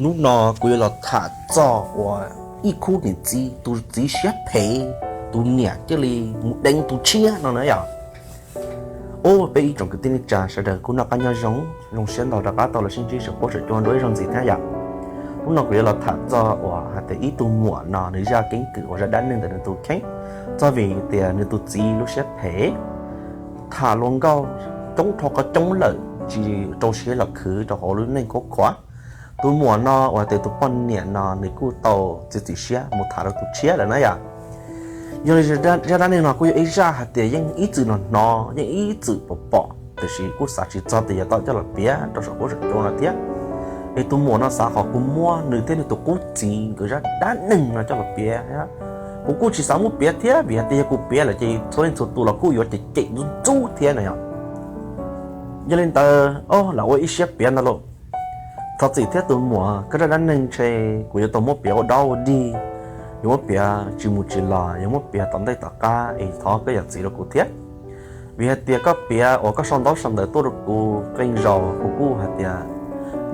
Hnub no kuv yuav los tham txog uas ib khub niam txiv, tus txiv siab phem, tus niam cia li mus deev tus tshiab no na yom. Ua peb ib tsoom kwv tij neej tsa sawv daws kuj noj qab nyob zoo, zoo siab ntau rov qab tau los sib ntsib saum huab saum cua dua ib zaug ntxiv thiab yom. Hnub no kuv yuav los tham txog uas hais tias ib tug muam no nws zaj keeb kwm uas zaj dab neeg ntawm nws tus kheej, txog vim tias nws tus txiv lub siab phem, tham luag nkauj coob dhau qhov coob lawm tsis rau siab los khwv rau hauv lub neej khab khuav. Tus muam no uas tias tus poj niam no nws kuj tau txiav txim siab mus tham rau tus tshiab lawm na yom. Yog li zaj dab neeg no kuj yog ib zaj hais tias yeej ib txwm hnov hnov, yeej ib txwm pom pom, tiam sis kuj xav tsis txog tias yuav tau coj los piav rau saum huab saum cua no thiab. Es tus muam no xav kom kuv muab nws thiab nws tus qub txiv nkawd zaj dab neeg no coj los piav. Kuv kuj tsis xav muab piav thiab vim hais tias yog kuv piav lawm ces txhua leej txhua tus los kuj yuav cem cem ntxub ntxub thiab no yom. Yog li ntawd, o, lam ua ib siab piav ntag lauj. Thov txim thiab tus muam, koj zaj dab neeg ntshe kuv yuav tau muab piav ua dab ua dig, yuav muab piav tsis mus tsis los, yuav muab piav tom ntej tom qab es thov koj zam txim rau kuv thiab. Vim hais tias koj piav uas koj sau ntaub sau ntawv tuaj rau kuv qee zaus kuv kuj hais tias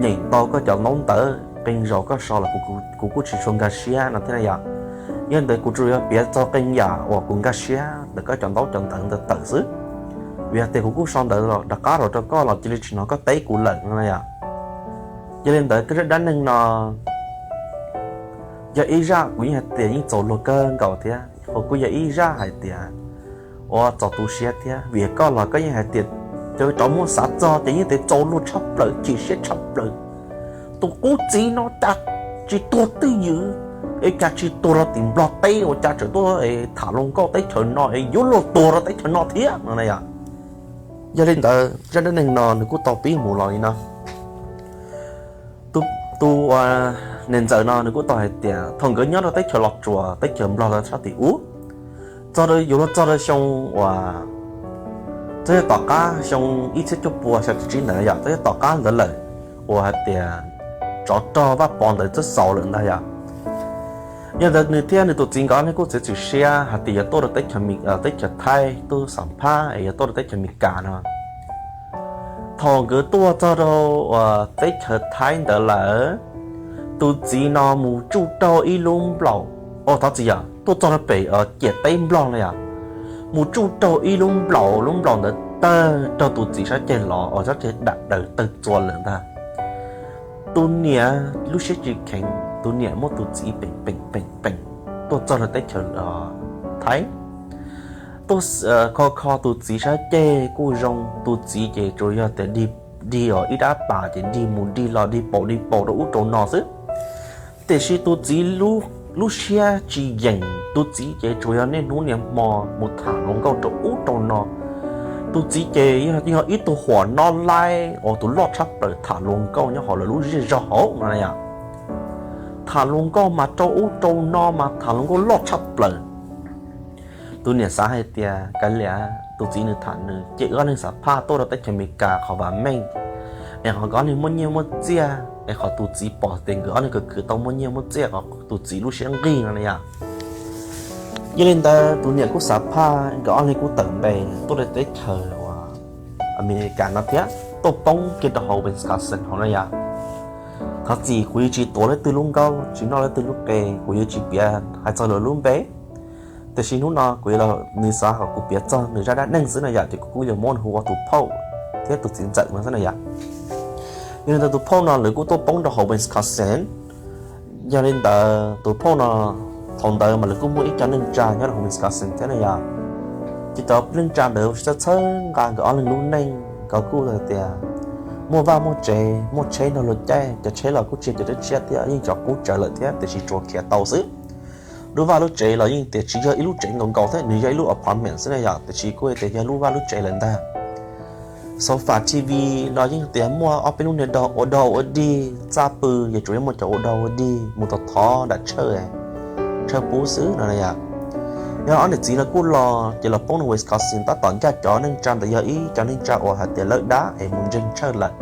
nyeem tau koj cov ntaub ntawv, qee zaus koj sau los kuv kuj tsis tshua nkag siab no thiab na yom. Yog li ntawd kuv tsuas yog piav txog qee yam uas kuv nkag siab ntawm koj cov ntaub cov ntawv ntawd tawm xwb. Vim hais tias kuv kuj sau ntawv los rov qab los rau koj los cia li tsis hnov koj teb kuv lawm no na yom. Yog li ntawd koj zaj dab neeg no yog ib zaj kuv yeej hais tias yeej txaus luag kawg nkaus thiab, ho kuj yog ib zaj hais tias ua txaus tu siab thiab, vim koj los koj yeej hais tias cov muab xav txog ces yeej tias txaus luag tshaj plaws, chim siab tshaj plaws. Tus qub txiv no cas tsis tuag twj ywm, es cas tsis tuag rau tim Nplog teb, ua cas tseem tuaj tham luag nkauj teb chaws no es yuav luag tuag rau teb chaws no thiab no na yom. Yog li ntawd zaj dab neeg no nws kuj tau pib mus los li no. Tus niam ntxawm no nws kuj tau hais tias thaum nkawd nyob rau teb chaws Los Tsuas, teb chaws Nplog lawv sab tim ub, txog rau, yuav luag txog rau xyoo uas, txog tom qab xyoo ib txhiab cuaj pua xya caum tsib ntawd yom, txog tom qab ntawd lawm uas hais tias tsov rog Vaj Pov ntawd txawj xaus lawm ntag yom. Yog ntawd nws thiab nws tus txiv nkawd ob leeg kuj txiav txim siab hais tias yuav tuaj rau teb chaws, teb chaws Thaib tuaj xam phaj es yuav tuaj rau teb chaws Amelikas no. Thaum nkawd tuaj txog rau uas teb chaws Thaib ntawd lawm, tus txiv no mus tsuj raug ib lub nplaum, o thov txim yom, tuaj txog rau pem ciam teb Nplog no yom, mus tsuj raug ib lub nplaum, lub nplaum ntawd tawg raug tus txiv sab ceg los, o sab ceg dam daws tawg txua lawm ntag. Tus niam lub siab tsis kheev, tus niam muab tus txiv peem peem peem peem tuaj txog rau teb chaws Thaib. Tuaj kho kho tus txiv sab ceg kuj zoo, tus txiv ces tsuas yog tias dig, dig ib dab pas ces dig mus dig los dig paum dig paum rau ub rau no xwb. Tiam sis tus txiv lub siab tsis yeem, tus txiv ces tsuas yog niaj hnub niaj hmo mus tham luag nkauj rau ub rau no. Tus txiv ces yog ib tug huam no laib uas tus loj tshaj plaws tham luag nkauj nyob hauv lawv lub zej zog hauv no na yom. Tham luag nkauj mas rau ub rau no mas tham luag nkauj loj tshaj plaws. Tus niam xav hais tias kav liam, tus txiv nws tham nws ces wb ob leeg xam phaj tuaj rau teb chaws Amelikas qhov vam meej, es qhov nkawd ob leeg muaj nyiaj muaj txiaj, es qhov tus txiv pom tias nkawd ob leeg khwv khwv tau muaj nyiaj muaj txiaj, qhov tus txiv lub siab nqig no na yom. Yog li ntawd tus niam kuj xam phaj nkawd ob leeg kuj tawm npe tuaj rau teb chaws uas Amelikas no thiab, tuaj poob kiag rau hauv Wisconsin hauv na yom. Thov txim kuv yuav tsis tuav leej twg lub nkauj, tsis noj leej twg lub qe, kuv yuav tsis piav hais txog lawv lub npe. Tiam sis hnub no kuv, nws xav kom kuv piav txog nws zaj dab neeg xwb na yom, ces kuv kuj yuav muab nws hu ua tus phauj thiab tus txiv ntxawm no xwb na yom. Yog li ntawd tus phauj no lawv kuj tuaj poob rau hauv Wisconsin. Yog li ntawd tus phauj no, thaum ntawd mas lawv kuj muaj ib co neej tsa nyob rau hauv Wisconsin thiab na yom. Ces cov neej tsa ntawd txhawb txhawb nqa nkawd ob leeg lub neej, nkawd kuj hais tias muaj vaj muaj tsev, muaj tsheb nrog luag caij, cov tsheb los kuj tsis yog cov tshiab thiab, yeej cov qub tsawv lawm thiab tiam sis tsuas khiav tau xwb. Lub vaj lub tsev los yeej tias tsis yog ib lub tsev nkaus nkaus thiab, nws yog ib lub apartment xwb na yom, tiam sis kuj tias yog lub vaj lub tsev lawm ntag. Sofa, T V los yeej tias muaj ob peb lub niag dog ua dog ua dig, txaj pw ces tsuas yog muaj cov ua dog ua dig mus thov thov nram tshawj, tshawj pub xwb no na yom. Yog ob niam txiv no kuj los ces los poob rau Wisconsin tab tom ncaj, cov neej tsa ntawd yog ib co neej tsa uas hais tias lawb dab es mus ntseeg tshawj lawm.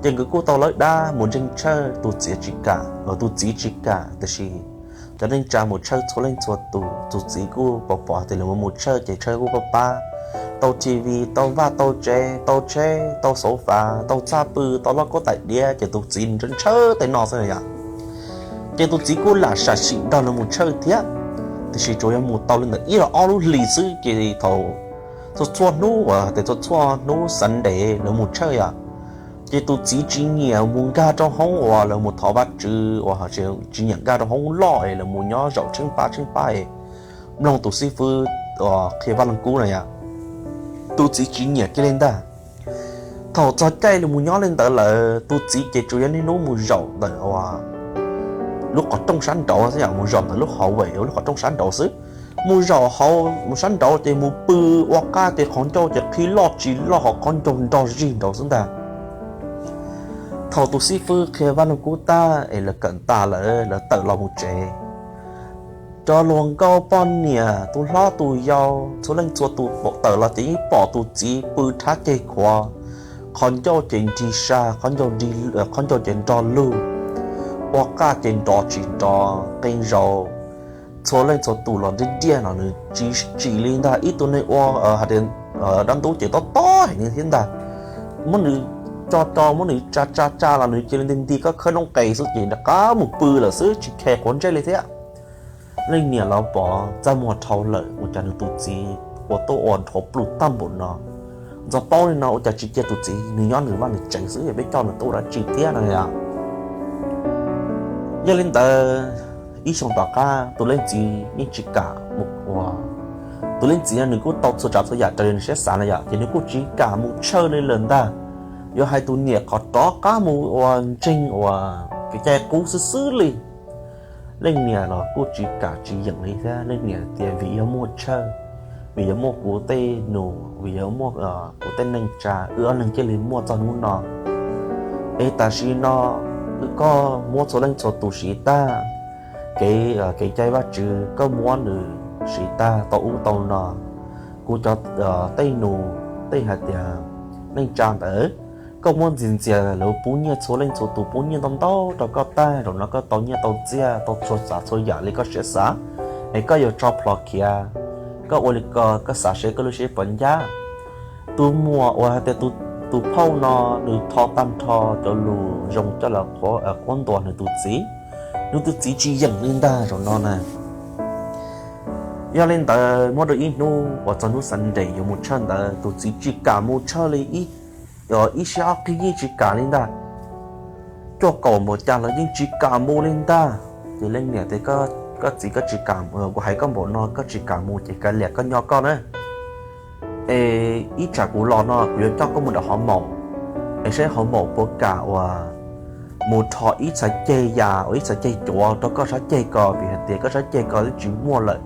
Ces nkawd kuj tau lawb dab mus ntseeg tshawj, tus txiv tsis kam, tus txiv tsis kam tiam sis cov neej tsa mus tshawj txhua leej txhua tus, tus txiv kuj pom pom tias lawv mus mus tshawj ces tshawj kuj pab pab, tau T V, tau vaj tau tsev, tau tsheb, tau xauv fav, tau txaj pw, tau loj kub tais diav, ces tus txiv nws ntshaw ntshaw tej no xwb na yom. Ces tus txiv kuj lam sam sim nrog lawv mus tshawj thiab, tiam sis tsuas yog mus tau li ntawm ib los ob lub hlis xwb, ces thaum txhua txhua hnub uas tias txhua txhua hnub Sunday lawv mus tshawj yom, ces tus txiv tsis nyiam mus nkag rau hoob uas lawv mus thov Vajtswv uas tsis nyiam nkag rau hoob loj es lawv mus nyob zaum tsheej pab tsheej pab es mloog tus xib fwb uas qhia Vaj Leej Kub na yom. Tus txiv tsis nyiam kiag li ntag. Thaum txog caij lawv mus nyob li ntawd lawm, tus txiv ces tsuas yog niaj hnub mus zaum ntawm uas lub qhov rooj sab nraud xwb yom, mus zaum ntawm lub hauv es lub qhov rooj sab nraud xwb. Mus zaum hauv mus sab nraud ces mus pw ua qaj ces qhov ncauj ces qhib loj tsis loj ho qhov ncauj nrog zig nraud xwb ntag. Thaum tus xib fwb qhia Vaj Leej Kub tag es lawv kawm tas lawm lawv tawm los mus tsev, cov hluas nkauj poj niam tus hlob tus yau txhua leej txhua tus pom tawm los ces yeej pom tus txiv pw rhab ceg khuav, qhov ncauj ces nrig sa, qhov ncauj ces nrog lug, ua qaj ces nrov tsis nrov qee zaus. Txhua leej txhua tus los ntiaj diaj los nws tsis tsim li ntag, ib tug neeg ua hais tias dab ntub ces tob tob heev li thiab ntag. Muab nws tso tso muab nws tsa tsa tsa los nws cia li nti nti koj khawb noob qes xwb ces rov qab mus pw lawm xwb tsis khe quav ntsej li thiab. Leej niam los pom txaj muag dhau lawm ua cas nws tus txiv ua tuaj ua nrov pluj tag npaum no. Ntxov paub li no ua cas tsis cia tus txiv nws nyob nws vaj nws tsev xwb, yog peb coj nws tuaj ua dab tsi thiab no yom. Yog li ntawd, ib xyoo tom qab tus leej txiv yeej tsis kam mus ua, tus leej txiv no nws kuj tau txhua tsav txhua yam raws li nws siab xav na yom, ces nws kuj tsis kam mus tshawj li lawm ntag. Yuav hais tus niam qhov rov qab mus ua ntseeg uas kev cai qub xwb xwb li. Leej niam los kuj tsis kam tsis yeem li thiab, leej niam tias vim yog muaj tshawj, vim yog muaj kuv tej nus, vim yog muaj kuv tej neej tsa, wb ob leeg thiaj li muaj txog hnub no. Es tam sim no wb koj muab txhua leej txhua tus siv tag, kev kev cai Vajtswv koj muab nws siv tag tau ub tau no, kuv cov tej nus tej hais tias neej tsa ntawd, koj muab ntxias ntxias lawv pub nyiaj, txhua leej txhua tus pub nyiaj ntau ntau rau koj tag, zaum no koj tau nyiaj tau txiaj tau txhua tsav txhua yam li koj siab xav, es koj yuav tso plhuav khiav, koj ua li ko koj xav seb koj lub siab puas ncaj. Tus muam uas hais tias tus phauj no nws tho tag nrho cov lus zoo coj los qhuab ntuas nws tus txiv, nws tus txiv tsis yeem li ntag zaum no na. Yog li ntawd muab rau ib hnub uas txog hnub Sunday yuav mus tshawj ntawd tus txiv tsis kam mus tshawj li, ib sab ob qig yeej tsis kam li ntag. Cuaj kaum npaum cas los yeej tsis kam mus li ntag. Ces leej niam tias, koj txiv, koj tsis kam, kuv hais koj npaum no koj tsis kam mus ces kav liam koj nyob koj na. Es ib tsam kuv los no kuv yuav coj koj mus nram hauv maum, es saib hauv maum puas kam uas mus rho ib txhais ceg yas uas ib txhais ceg cuav rau koj sab ceg ko, vim hais tias koj sab ceg ko twb tsis muaj lawm,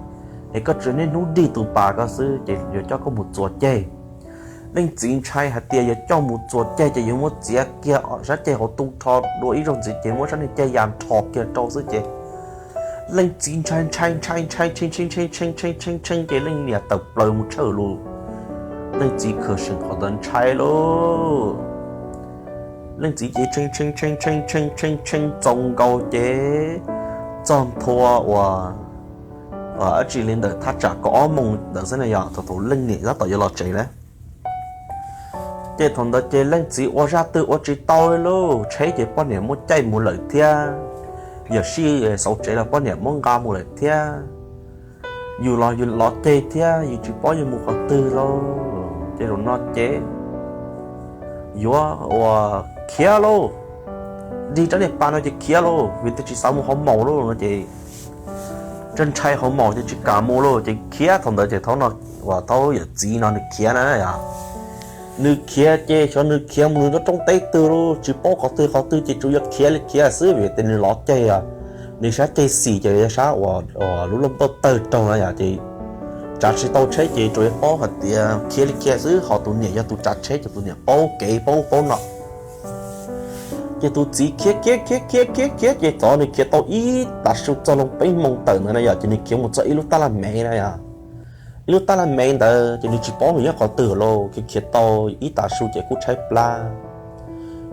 es koj tsuas niaj hnub dig tus pas ko xwb ces yuav coj koj mus txuas ceg. Leej txiv ntshai hais tias yog coj mus txuas ceg ces yuav muab txiav kiag sab ceg hauv tu rho dua ib zaug ntxiv ces muab sab niag ceg yas nrho kiag rau xwb ces leej txiv ntshai ntshai ntshai ntshai tshee tshee tshee tshee tshee tshee ces leej niam tawm plaws mus tshawj lus. Leej txiv khaws seem qhov ntawd ntshai lauj. Leej txiv ces tshee tshee tshee tshee tshee tshee tshee txaus nkaus ces txog nthua uas dab tsi li ntawm thaj tsam kaum ob moos ntawd xwb na yog thaum thaum leej niam tab tom yuav los tsev lawm. Ces thaum ntawd ces leej txiv ua zaj twg ua tsis tau li lauj, tsheb ces poj niam muab caij mus lawm thiab, yawm sij xauv tsev los poj niam muab nqa mus lawm thiab, yus los yus lov ceg thiab yus tsis paub yuav mus qhov twg lauj. Ces zaum no ces yuav ua khiav lauj, dig rab niag pas no ces khiav lauj vim twb tsis xav mus hauv maum lauj no ces ntshai ntshai hauv maum ces tsis kam mus lauj ces khiav. Thaum ntawd ces thaum no uas thaum yawm txiv no nws khiav na, nws khiav ces xyov nws khiav mus nws roob teb twg lauj, tsis paub qhov twg qhov twg ces tsuas yog khiav li khiav xwb vim tias nws lov ceg, nws sab ceg xis ces yog sab uas lub laj npauj tawg raug na yom ces tsav tsis tau tsheb ces tsuas yog paub hais tias khiav li khiav xwb, ho tus niam yog tus tsav tsheb ces tus niam paub kev paub ub paub no. Ces tus txiv khiav khiav khiav khiav khiav khiav ces thaum nws khiav tau ib tav su txog loo peb moos tawm ntawd na yom ces nws khiav mus txog ib lub tab laj mev na yom. Ib lub tab laj mev ntawd ces nws tsis paub nws nyob qhov twg lauj, khiav khiav tau ib tav su ces kuj tshaib plab,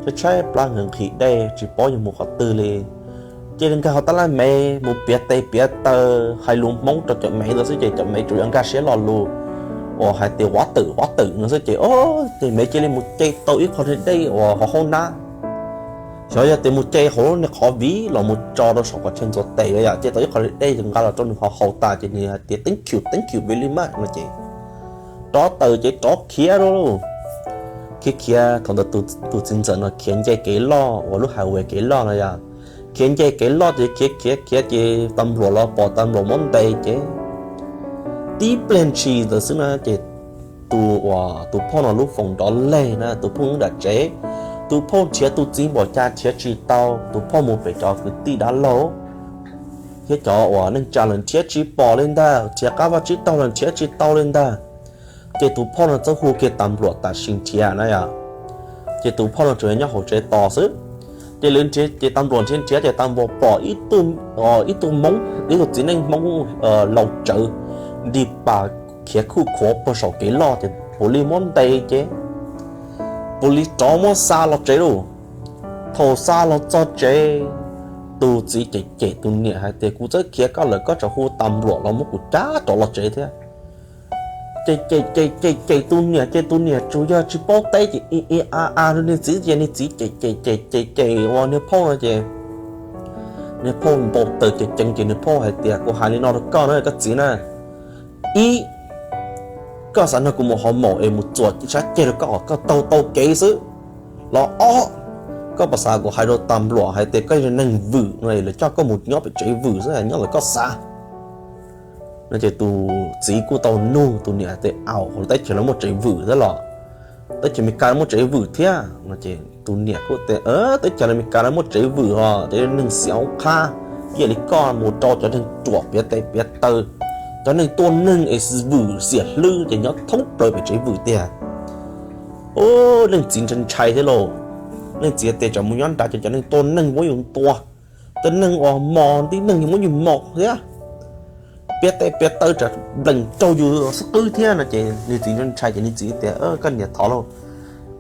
tshaib tshaib plab nqhis nqhis dej tsis paub yuav mus qhov twg li. Ces nws nkag hauv tab laj mev mus piav tes piav taw hais lus Hmoob rau cov mev ntawd xwb ces cov mev tsuas yog nkag siab lo lus. uas hais tias water, water no xwb ces, o, ces Mev cia li mus ce tau ib qho dej uas hauv hauv nab. Xyov yog tias mus ce hauv lub niag qhov viv los mus tso rau saum qhov chaw ntxuav tes yom, ce tau ib qho dej nqa los rau nws haus tas ces nws hais tias thank you, thank you very much no ces rov taws ces rov khiav lauj. Khiav khiav thaum ntawd tus txiv ntxawm no khiav nce kev loj uas lub highway kev loj no yom. Khiav nce kev loj ces khiav khiav khiav ces tas npluam los pom tas npluam muab ntes ces tib pliag ntshis ntawd xwb na ces tus uas tus phauj no lub foos nrov leg na, tus phauj nyob nram tsev, tus phauj nrhiav tus txiv npaum cas nrhiav tsis tau, tus phauj mus pem cov kwv tij dab laug thiab cov uas neej tsa lawm nrhiav tsis pom li ntag, nrhiav qab vaj tsib taug los nrhiav tsis tau li ntag. Ces tus phauj no txawm hu kiag tas npluam tam sim nrhiav na yom. Ces tus phauj no tsuas yog nyob hauv tsev tos xwb. Ces lawv nrhiav ces tas npluam nrhiav nrhiav ces tas npluam pom ib tug, ib tug Hmoob, ib tug txiv neej Hmoob laus tsawv nrig pas khiav khuj khuav puag saum kev loj ces puav li muab ntes ces puav li rov muab xa los tsev lauj. Thaum xa los txog tsev, tus txiv cem cem tus niam hais tias kuv txawb khiav koj lawm koj tseem hu tas npluam los muab kuv cab rov los tsev thiab. Ces ces ces ces ces tus niam ces tus niam tsuas yog tsis paub teb ces i i a a rau niag txiv ces niag txiv ces ces ces ces ces ua niag phauj no ces niag phauj npau taws ces ceev ces niag phauj hais tias kuv hais li no rau koj na koj txiv na, ib, koj xav nrog kuv mus hauv maum es mus txuas sab ceg rau koj, koj taug tau kev xwb los ob, koj puas xav kuv hais rau tas npluam hais tias koj yog neeg vwm no lawv coj koj mus nyob pem tsev vwm xwb nyob lawv koj xav no ces tus txiv kuj tau nug tus niam tias au, teb chaws no muaj tsev vwm thiab los? Teb chaws Amelikas muaj tsev vwm thiab no ces tus niam kuj tias teb chaws Amelikas no muaj tsev vwm os, ces neeg xiam hoob qhab ib yam li koj mus rau cov neeg ruam piav tes piav taw, cov neeg tua neeg es vwm xiam hlwb ces nyob thoob plaws pem tsev vwm tiag. Leej txiv ntshai ntshai thiab lauj. Leej txiv tias tsam mus nyob nrad ces cov neeg tua neeg muab yus ntua, cov neeg uas mos ntiv neeg muab yus mos thiab, piav tes piav taw tsam nplees raug yus xub qwb thiab no ces nws txiv ntshai ntshai ces nws txiv tias koj niam thov lauj,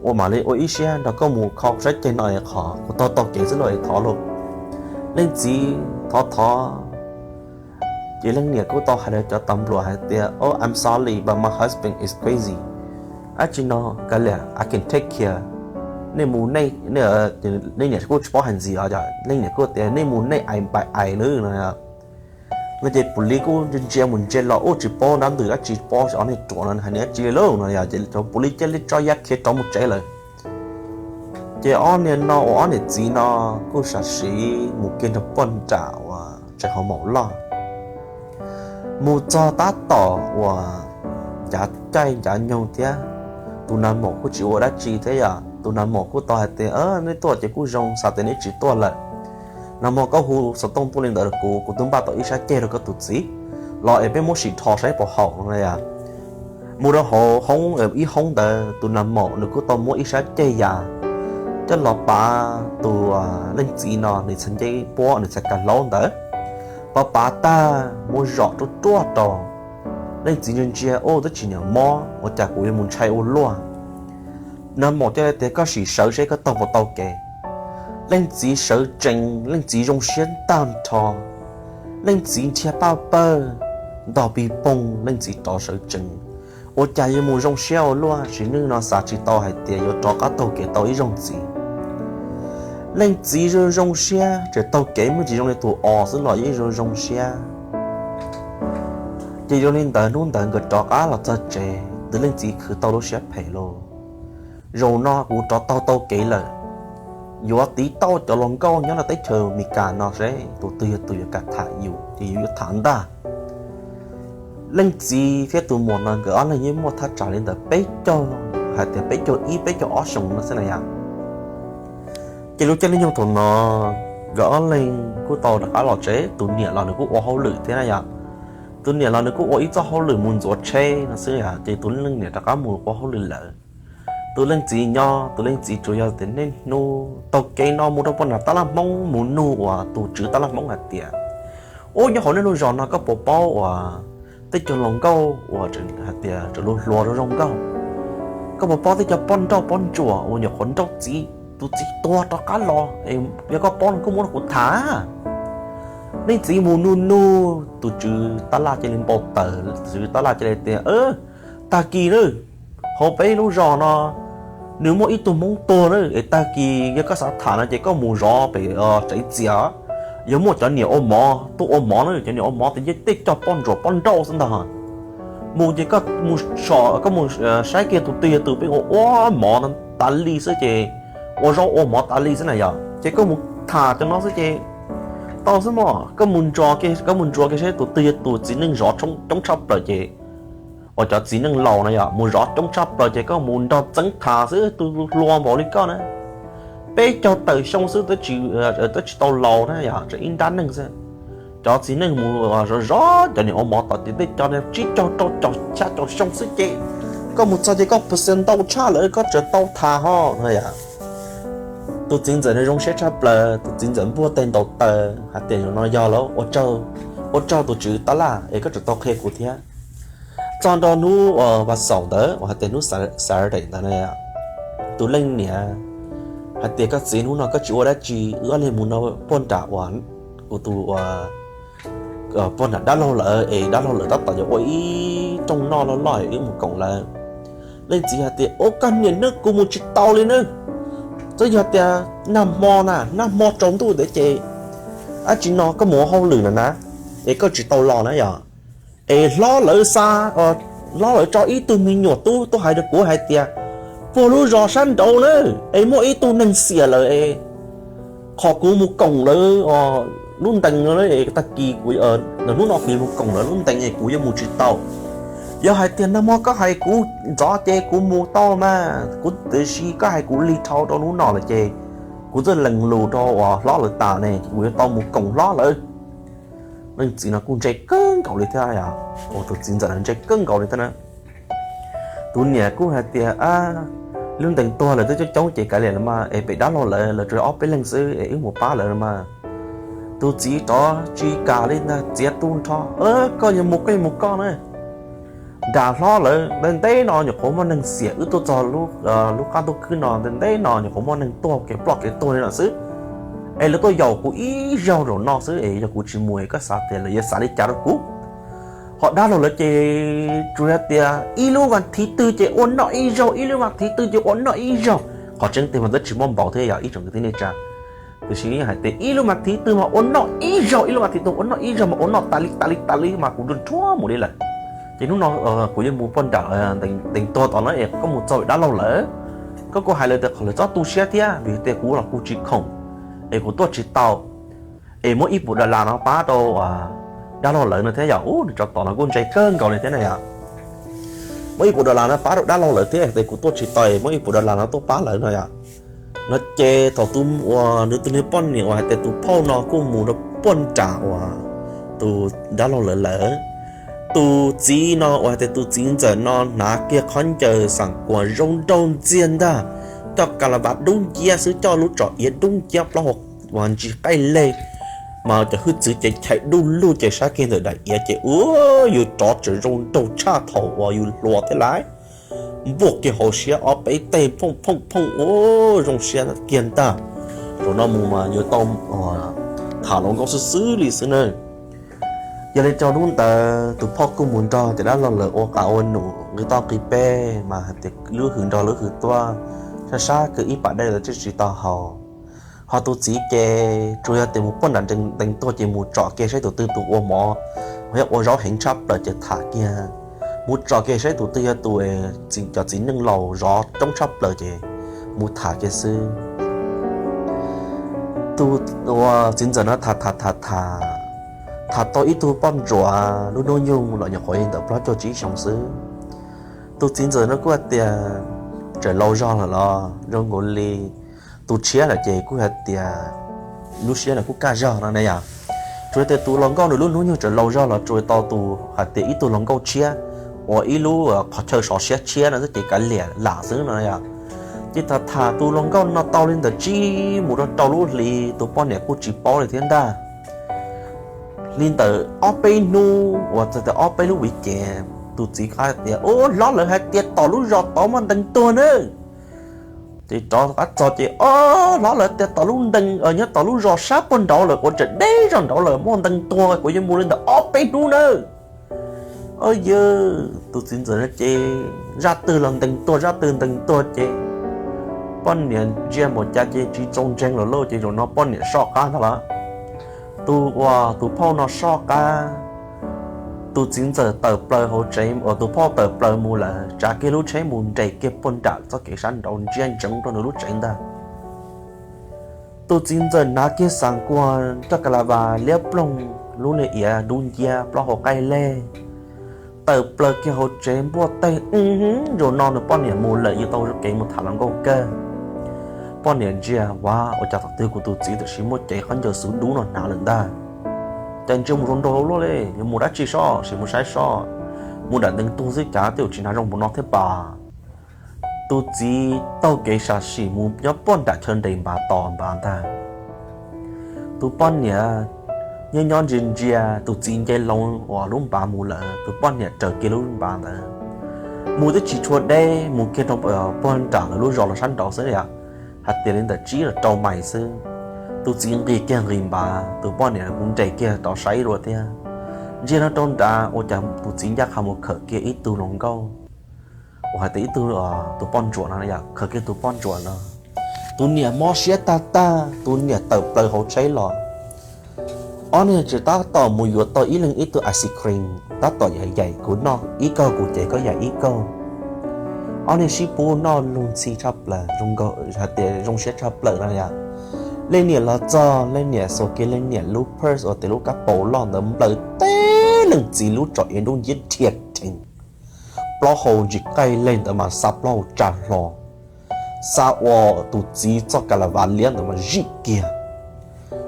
ua mam li ua ib siab nrog koj mus kho sab ceg no es qhov kuv taug tau kev xwb lauj es thov lauj. Leej txiv thov thov ces leej niam kuj tau hais rau cov tas npluam hais tias oh, I'm sorry but my husband is crazy. Dab tsi no kav liam, I can take care. Nej mus nej, leej niam kuj tsis paub hais ntxiv os, leej niam kuj tias nej mus nej ais npaim ais nawb no. No ces pum li kuj ntsia mus ntsia los ua tsis paub dab ntwg dab tsi, paub ob niag ruam no hais dab tsi li lauj no yog ces pum li cia li tso ya khiav rov mus tsev lawm. Ces ob niag no uas ob niam txiv no kuj sam sim mus kiag nrog poj nram uas tsev hauv maum loj. Mus txog tab tom uas ncav caij ncav nyoog thiab, tus nag maum kuj tsis ua dab tsi thiab yom. Tus nag maum kuj tau hais tias nej tuaj ces kuj zoo, xav tias neb tsis tuaj lawm. Nag maum, koj hu xov tooj tuaj li ntawd rau kuv, kuv twb npaj tau ib sab ceg rau koj tus txiv los es peb muab sim dhos saib puas haum no yom. Mus rau hauv hoob, ib hoob ntawd tus nag maum nws kuj tau muab ib sab ceg yas coj los pav tus leej txiv no nws txhais ncej puab, nws txhais kab hlaub ntawd. Pav pav tag muab zom ruaj ruaj rau. Leej txiv ntsia ntsia, ub, twb tsis niam mob, ua cas kuv yuav mus ntshai ua luaj. Nag maum cia li tias koj sim sawv seb koj taug puas tau kev. Leej txiv sawv tsees, leej txiv zoo siab tag nrho. Leej txiv nrhiav paj pawg, ntog pig poog, leej txiv rov sawv tsees. Ua cas yuav mus zoo siab ua luaj, tsis neej no xav tsis tau hais tias yuav rov qab taug kev tau ib zaug ntxiv. Leej txiv zoo zoo siab, tseem taug kev muaj tsis zoo li tus os xwb los yeej zoo zoo siab. Ces zoo li ntawd hnub ntawd nkawd rov qab los txog tsev, tus leej txiv khwv tau lub siab phem lauj. Zaum no kuv rov taug tau kev lawm, yuav tiv tauj cov hluas nkauj nyob rau teb chaws Amelikas no seb tus twg yog tus yuav kam tham yus ces yus yuav tham ntag. Leej txiv thiab tus muam no nkawd ob leeg yeej muaj thaj tsam li ntawd peb caug, hais tias peb caug ib peb caug ob xyoos no xwb na yom. Ces lub caij lub nyoog thaum no nkawd ob leeg kuj tau rov qab los tsev, tus niam los nws kuj ua hauj lwm thiab na yom. Tus niam los nws kuj ua ib txoj hauj lwm mus ntxuav tsheb no xwb yom, ces tus leej niam rov qab mus ua hauj lwm lawm. Tus leej txiv nyob, tus leej txiv tsuas yog tias niaj hnub taug kev no mus rau poj niam tab laj Hmoob mus nug uas tus tswv tab laj Hmoob hais tias ub, nyob hauv nej lub zos no koj puas paub uas tej cov hluas nkauj uas hais tias tseem hluas hluas zoo zoo nkauj, koj puas paub tej cov poj nrauj poj ntsuam uas nyuam qhuav nrauj txiv, tus txiv tuag rov qab los, yog koj paub no koj muab rau kuv tham. Leej txiv mus nug nug, tus tswv tab laj cia li npau taws, tus tswv tab laj cia li tias, Tag kis na, hauv peb lub zos no nws muaj ib tug Hmoob tuag na, es tag kis yog koj xav tham no ces koj mus zov pem tsev txias, yog muaj cov niam ua mov tuaj ua mov na, cov niam ua mov ces yeej tej cov poj ntsuam poj nrauj xwb ntag. Mus ces koj mus saib kiag tus twg yog tus pheej ua ua mov tas li xwb ces, ua zaub ua mov tas li xwb na yog ces koj mus tham cov no xwb ces tau xwb mog. Koj mus ntsuas kiag saib tus twg yog tus txiv neej zov coob tshaj plaws ces, uas cov txiv neej laus na yog mus zov coob tshaj plaws ces koj mus nrog txeeb tham xwb, tus hluas npaum li koj na, peb caug tawm xyoo xwb twb tsis tau laus na yog, tseem ib nrab neeg xwb. Cov txiv neej mus zov zov cov niam ua mov tod ces tej cov tsib caug rau caum xya caum xyoo xwb ces, koj mus txog ces koj pes ntau tshaj lawm, koj tseem tau tham ho no yog. Tus txiv ntxawm no zoo siab tshaj plaws, tus txiv ntxawm npuaj teg ntaus taw hais tias, Yog no yog lawm, ua tsaug tus tswv tab laj es koj tseem tau qhia kuv thiab. Txog nrog hnub vas xaum ntawd uas hais tias hnub Saturday ntawd na, tus leej niam hais tias, Koj txiv, hnub no koj tsis ua dab tsi, wb ob leeg mus no puag nram uas kuv tus puag nram dab laug lawv es dab laug lawv tab tom yuav ua ib rooj noj loj loj es wb mus koom lawv. Leej txiv hais tias, Ua koj niam nawb, kuv mus tsis tau li nawb. Twb yog tias nag hmo na, nag hmo tsaus ntuj ntawd ces dab tsi no koj mus ua hauj lwm na na, es koj tsis tau los na yog. Es hlob lawv xa, hlob lawv tso ib tug me nyuam tub tuaj hais rau kuv hais tias, Puag lub zos sab nraud na, es muaj ib tug neeg xiam lawm es qhov kuv mus koom lawv lub ntees no, tag kis kuv, hnub no kuv mus koom lawv lub ntees es kuv yuav mus tsis tau. Yog hais tias nag hmo koj hais kuv ntxov ces kuv mus tau mas kuv, tiam sis koj hais kuv lig dhau rau hnub no lawm ces kuv txawj lees lus rau uas hlob lawv tas ne, kuv yuav tau mus koom hlob lawv. Leej txiv no kuj ntse kawg nkaus li thiab, tus txiv ntxawm no ntse kawg nkaus li thiab na. Tus niam kuj hais tias, Lub ntees tuag lawm twb coob coob ces kav liam los mas, es pem dab laug lawv, lawv tsuas ob peb leeg xwb es wb mus pab lawv los mas. Tus txiv rov tsis kam li ntag, txiav tu nrho, Koj yuav mus koj yuav mus koj na. Nram hlob lawv ntev ntev no nyuam qhuav muaj neeg xiam, wb tuaj txog lub qab ntuj khwb no ntev ntev no nyuam qhuav muaj neeg tuag kev ploj kev tuag li no xwb. Es lawv tuaj yaum kuv ib zaug zaum no xwb es yog kuv tsis mus es koj xav tias lawv yuav xav li cas rau kuv? Ho dab laug lawv ces tsuas yog tias ib lub vas thiv twg ces ua noj ib zaug, ib lub vas thiv twg ces ua noj ib zaug. Qhov tseeb tiag mas twb tsis muaj npaum thiab yog ib tsoom kwv tij neej tsa, tiam sis hais tias ib lub vas thiv twg mas ua noj ib zaug, ib lub vas thiv twg ua noj ib zaug mas ua noj tas li tas li tas li mas kuv nruag nruag mus li lawm. Ces hnub no kuv yuav mus puag nram ntees tuag tom no es koj mus txog dab laug lawv, koj kuj hais lawv tias qhov lawv txhob tu siab thiab vim tias kuv los kuv tsis khoom es kuv tuaj tsis tau, es muab ib puas dollar no pab rau dab laug lawv no thiab yom. Ub, nws tsov tom no kuj ntse kawg nkaus li thiab na yom. Muab ib puas dollar no pab rau dab laug lawv thiab, tias kuv tuaj tsis tau es muab ib puas dollar no tuaj pab lawv no yom. No ces thaum tus uas nws tus niag poj niam uas hais tias tus phauj no kuj mus rau puag nram uas tus dab laug lawv lawm. Tus txiv no uas hais tias tus txiv ntxawm no hnav kiag qhov ncaws xam kuas zoo nraug ntxiag ntag, coj ka la vas dub nciab xwb, coj lub tsom iav dub nciab, plaub hau uas ntsis qaij leg, mas cov hwj txwv ces chais duj luj ces sab kiag ntawm daim iav ces ua yus rov tseem zoo nraug tshaj thaum uas yus hluas thiab lauj. Npuaj kiag hauv siab ob peb teg phooj phooj phooj, ua zoo siab kiag ntag. Zaum no mus mas yuav tau tham hluas nkauj xwb xwb li xwb na. Yog li rau hnub ntawd tus phauj kuj mus nrog cov dab laug lawv ua qav ua num nqi toj nqi peb mas hais tias lub hws nrog lub hws tuaj, sab sab kawg ib pas dej los twb tsis tau haus. Ho tus txiv ces tsuas yog tias mus puag nram ntees tuag ces mus tsom kiag saib tus twg tus ua mov, yog ua zaub heev tshaj plaws ces tham kiag. Mus tsom kiag saib tus twg yog tus cov txiv neej laus zov coob tshaj plaws ces mus tham kiag xwb. Tus uas txiv ntxawm no tham tham tham tham, tham tau ib tug poj ntsuam lub hnub nyoog los nyuam qhuav li ntawm plaub caug tsib xyoo xwb. Tus txiv ntxawm no kuj hais tias, Tseem laus zog lawm los? Zoo nkaus li tus tshiab lawm ces kuj hais tias lub siab los kuj kaj zog no ne yom. Tsuas tias tus hluas nkauj nws lub hnub nyoog tseem laus zog los tsuas tau tus hais tias ib tug hluas nkauj tshiab uas ib lub qhov chaw sov siab tshiab no xwb ces kav liam lam xwb no yom. Ces tham tham tus hluas nkauj no tau li ntawm tsib mus rau rau lub hlis tus poj niam kuj tsis paub li thiab ntag. Li ntawm ob peb hnub uas txog tias ob peb lub viv ces tus txiv qab tias, Ub, hlob lawv hais tias tom lub zos tod muaj ntees tuag na. Ces rov qab txog ces, Ob, hlob lawv tias tom lub ntees, nyob tom lub zos sab puag nraud lawm, kuv tseem deb zog nraud lawm, muaj ntees tuag, kuv yuav mus li ntawm ob peb hnub nawb. Ob yawg, tus txiv ntxawm no ces zaj twg los ntees tuag, zaj twg ntees tuag ces poj niam ntsia npaum cas ces tsis txaus ntseeg lawm lauj. Ces zaum no poj niam soj qab ntag lawm. Tus uas tus phauj no soj qab, tus txiv ntxawm tawm plaws hauv tsev uas tus phauj tawm plaws mus lawm, tsav kiag lub tsheb mus nres kiag puag nram txoj kev sab nraud ntsia ntsoov rau nws lub tsev ntag. Tus txiv ntxawm hnav kiag xav nkuag, coj ka la vas liab ploog, lub niag iav dub nciab, plaub hau qaij leg, tawm plaws kiag hauv tsev npuaj teg. Zaum no nws poj niam mus lawm, yuav tau kev mus tham hluas nkauj kawg. Poj niam ntsia, ua cas thaum twg kuv tus txiv tam sim muaj cev khaub ncaws xub dub no hnav lawm ntag. Cas ntsia mus zoo nraug luaj li, yuav mus dab tsi sob, sim mus saib sob, mus nram ntees tuag xwb cas tej zaum tsis hnav zoo npaum no thiab pas. Tus txiv taug kev sam sim mus nyob puag nram chaw nres npav tos npav ntag. Tus poj niam nyob nyob ntsia ntsia tus txiv nce loo uas lub npav mus lawm, tus poj niam raws kiag lub npav ntawd mus twb tsis tshua deb, mus kiag rau puag nram lawv lub zos los sab nraud xwb, hais tias li ntawm tsib los rau mais xwb. Tus txiv nqis kiag nqis npav, tus poj niam kuj nres kiag rov saib dua thiab. Ntsia no rau nrad ua cas tus txiv ncaj qha mus khawm kiag ib tug hluas nkauj, uas hais tias ib tug, tus poj ntsuam no, khawm kiag tus poj ntsuam no. Tus niam mob siab tag tag, tus niam tawm plaws hauv tsheb los. Ob niag tseem tab tom mus yuav tau ib leeg ib tug ice cream, tab tom yaim kuv noj ib kaug, kuv ces koj yaim ib kaug. Ob niag sib pub noj luag ntxhi tshaj plaws, hais tias zoo siab tshaj plaws no yom. Leej niam los txog, leej niam xuas kiag leej niam lub purse uas tias lub kab paus loj ntawd nplawm teb leej txiv lub tsom iav dub nciab dhia dheev, plaub hau ntsis qaij leg ntawd mas xa plaub hau tsa hlo, xa ua tus txiv txoj ka la vas liab ntawd mas zij kiag.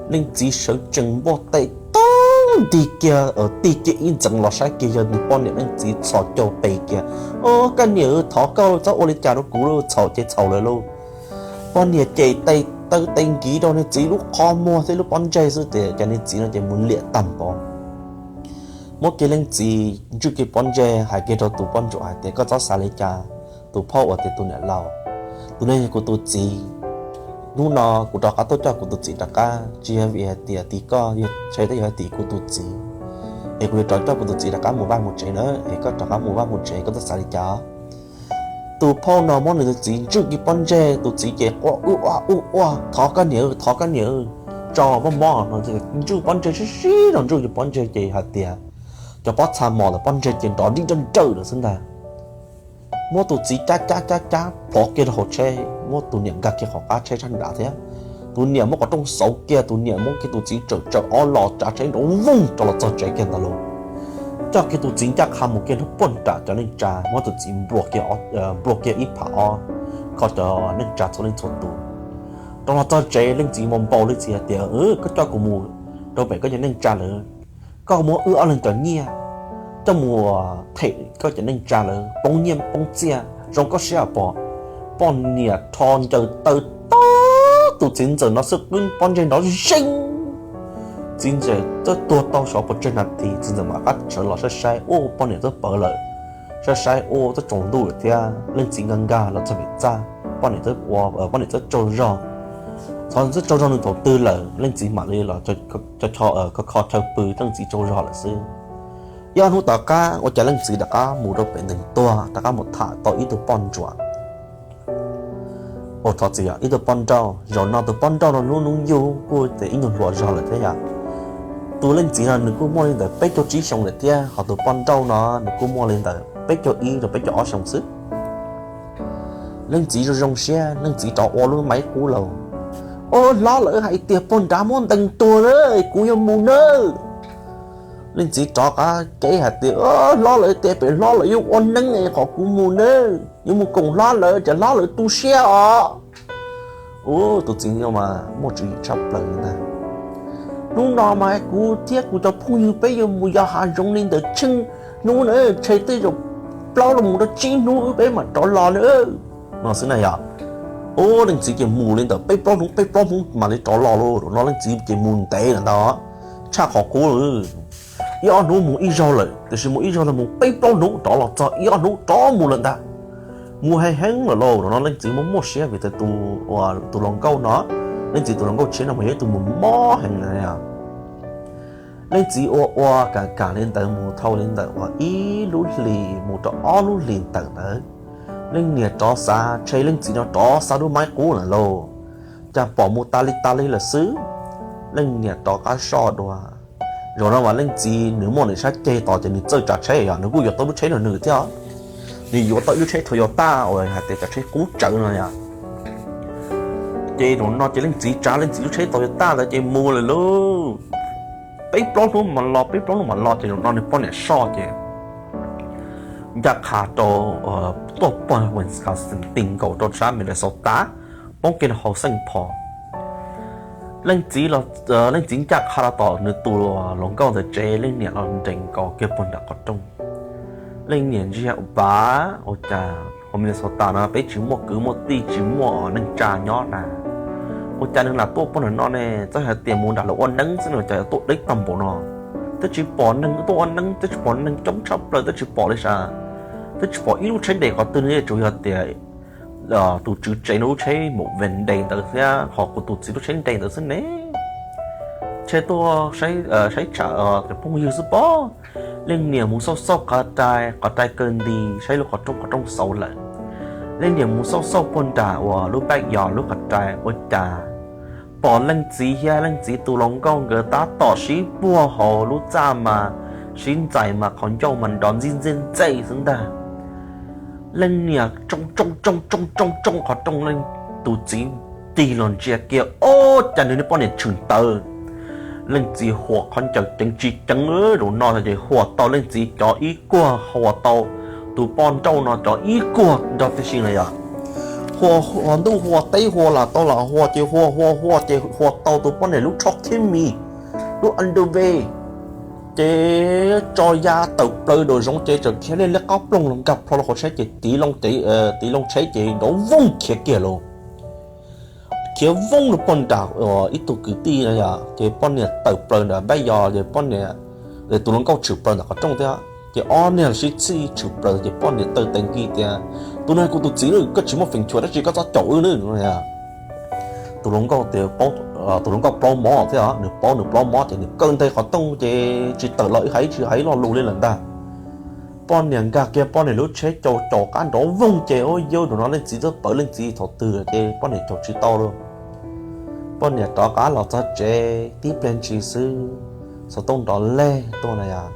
Leej txiv sawv tsees npuaj teg tau nti kiag, tig kiag ib ntxeev los saib kiag yog nws poj niam leej txiv txhos caug pes kiag. Au, koj niam, thov koj txhob ua li cas rau kuv lauj, txhaum ces txhaum lawm lauj. Poj niam ces taw tes nkiv rau nws txiv lub qhov muag thiab lub pob ntseg xwb tiag, ces nws txiv no ces mus liam tag npaum. Muab kiag leej txiv ntswj kiag pob ntseg, hais kiag rau tus poj ntsuam hais tias koj txhob xav li cas, tus phauj uas tias tus niam laus, tus neeg yog kuv tus txiv. Hnub no kuv rov qab tuaj coj kuv tus txiv rov qab, tsis yog vim hais tias tim koj, yog tsheb twb yog tim kuv tus txiv, es kuv yuav rov coj kuv tus txiv rov qab mus vaj mus tsev na, es koj rov qab mus vaj mus tsev, koj txhob xav li cas. Tus phauj no muab nws tus txiv ntswj kiag pob ntseg, tus txiv ces quaj ua ua ua ua, thov koj niam, thov koj niam, tso mob mob no. Ntswj pob ntseg sib sib no, ntswj kiag pob ntseg ces hais tias cov pob txha mos ntawm pob ntseg ces nrov nrib nrawj nrawj lawm xwb ntag. Muab tus txiv cab cab cab cab plhov kiag rau hauv tsheb, muab tus niam nkag kiag qhov qab tsheb sab nrad thiab. Tus niam muab qhov rooj xauv kiag, tus niam muab kiag tus txiv tsawm tsawm ob los tsav tsheb nrov voog rov los txog tsev kiag ntag lauj. Coj kiag tus txiv ncaj qha mus kiag rau puag nram cov neej tsa, muab tus txiv nplua kiag ib phav ob, kho cov neej tsa txhua leej txhua tus. Rov los txog tsev leej txiv mas npau leej txiv hais tias, koj coj kuv mus rau pem koj cov neej tsa lawm, koj muab wb ob leeg cov nyiaj coj mus them koj cov neej tsa lawm, poob nyiaj poob txiaj zoo koj siab pom. Poj niam rho ncaws taw tau tus txiv ntxawm no xwb, qwb pob ntseg nrov zeeg. Txiv ntxawm twb tuag tau xyov puas tsawg nas this, txiv ntxawm mam qab sawv los saib saib, ua poj niam twb pawv lawm. Saib saib ua twb tsaus ntuj lawm thiab, leej txiv nkag nkag los txog pem txaj, poj niam twb ua, poj niam twb tsaug zog. Txog twb tsaug zog nws thaum twg lawm, leej txiv mam li los kho kho chaw pw, leej txiv tsaug zog lawm xwb. Ib ob hnub tom qab ua cas leej txiv rov qab mus rau pem ntees tuag, rov qab mus tham tau ib tug poj ntsuam. Ua thov txim, ib tug poj nrauj. Zaum no tus poj nrauj no hnub hnub nyoog kuj tias ib nyuag hluas zog lawm thiab yom. Tus leej txiv no nws kuj muaj li ntawm peb caug tsib xyoo lawm thiab, ho tus poj nrauj no nws kuj muaj li ntawm peb caug ib rau peb caug ob xyoo xwb. Leej txiv zoo zoo siab, leej txiv rov ua lub maib qub los. Au, hlob, lawv hais tias puag nrad muab ntees tuag na, kuv yuav mus nawb. Leej txiv rov qab kev hais tias, hlob, lawv tias pem hlob lawv yuav ua neeb es kom kuv mus nawb, yuav mus koom hlob lawv, ces hlob lawv tu siab os. Ua tus txiv no mas muaj tswv yim tshaj plaws ntag. Hnub no mas kuv thiab kuv cov phooj ywg peb yuav mus yos hav zoov li ntawm tsheej hnub na, tsheej tej zaum plaub los mus rau tsib hnub wb peb mam rov los na, no xwb na yom. Ua leej txiv ces mus li ntawm peb plaub hnub, peb plaub hnub mam li rov los lauj. Zaum no leej txiv ces mus ntev lawm ntag, tshaj qhov qub lawm. Ib ob hnub mus ib zaug lawm, tiam sis mus ib zaug no mus peb plaub hnub rov los txog, ib ob hnub rov mus lawm ntag. Mus heev heev lawm lauj. Zaum no leej txiv muaj muaj siab vim tias tus hluas nkauj no, leej txiv tus hluas nkauj tshiab no mas yog ib tug mus mob heev na. Leej txiv ua ua kam kam li ntawd mus dhau li ntawm uas ib lub hlis mus rau ob lub hlis ntawm ntawd, leej niam rov xav, ntshe leej txiv no rov xav lub maib qub lawm lauj, cas pom mus tas li tas li lawm xwb. Leej niam rov qab soj dua. Zaum no mas leej txiv nws muaj nws sab ceg tos ces nws txawj tsav tsheb, yog nws kuj yuav tau lub tsheb nws thiab, nws yuav tau ib lub tsheb Toyota uas hais tias cov tsheb qub tsawv no yom. Ces zaum no ces leej txiv tsav leej txiv lub tsheb Toyota ntawd ces mus lawm lauj. Peb plaub hnub mas los, peb plaub hnub mas los, ces zaum no nws poj niam soj ces ncaj qha rau, tuaj pog Wisconsin ti nkaus rau sab Minnesota, poob kiag rau hauv Saint Paul. Leej txiv los, leej txiv ncaj qha los tom nws tus hluas nkauj ntawd tsev, leej niam los nres nkaus kiag puag nram qhov rooj. Leej niam ntsia ua pab, ua cas hauv Minnesota no peb tsis muaj kwv muaj tij, tsis muaj neej tsa nyob na, ua cas nws lam tuaj pog nram no ne? Txawm hais tias mus nram lawv ua neeb xwb no cas tuaj deb tag npaum no. Twb tsis pom neeg tuaj ua neeb, twb tsis pom neeg coob tshaj plaws, twb tsis pom li sav, twb tsis pom ib lub tsheb nres qhov twg ne, tsuas yog tias tus tswv tsev no lub tsheb mus ven nres ntawd thiab ho kuv tus txiv lub tsheb nres ntawd xwb ne. Ntshe tuaj saib tsham phooj ywg xwb pob. Leej niam mus xauj xauj qhov rai, qhov rai kaw nti, saib lub qhov rooj, qhov rooj xauv lawm. Leej niam mus xauj xauj puag nram uas lub back yard lub qhov rai ua cas pom leej txiv thiab leej txiv tus hluas nkauj nkawd tab tom sib puag hauv lub txaj mas, sib ntxais mas qhov ncauj mas nrov ntxij ntxij ntxej xwb ntag. Leej niam tsoo tsoo tsoo tsoo tsoo tsoo qhov rooj, leej tus txiv tig los ntsia kiag, ob, cas nws niag poj niam tshwm tawv. Leej txiv huas qhov ncaws ceev tsis ceev, zaum no ces huas tau leej txiv cov ib kuag, huas tau tus poj nrauj no cov ib kuag nrog tib si na yom. Huas, huas ntuj huas teb, huas lam tau lam huas ces huas huas huas ces huas tau tus poj niam lub tsho khib mis, lub underwear, ces tso ya tawm plaws nraum zoov ces txawm khiav li liab qab ploog los nkag plho rau hauv tsheb ces tiv loo, tiv loo tsheb ces nrov vooj khiav kiag lauj. Khiav vooj rau pog nram ib tug kwv tij no yom, ces poj niam tawm plaws nram back yard ces poj niam, tus hluas nkauj tshwm plaws ntawm qhov rooj thiab ces ob niag sib txhij tshwm plaws ces poj niam taw tes nkig tias, tus no kuv tus txiv, koj tsis muaj feem xyuam dab tsi koj txhob caum wb nawb. Tus hluas nkauj tias, tus hluas nkauj plaub mob thiab, nws paub nws plaub mob ces nws kaw nteg qhov rooj ces tsis tawm los wb hais tsis hais lo lus li lawm ntag. Poj niam nkag kiag poj niam lub tsheb caum caum qab nrov voog ces ua yau, zaum no leej txiv twb pawv leej txiv thaum twg ces poj niam caum tsis tau lauj. Poj niam rov qab los txog tsev tib pliag ntshis xwb, xov tooj nrov leg tuaj na yom.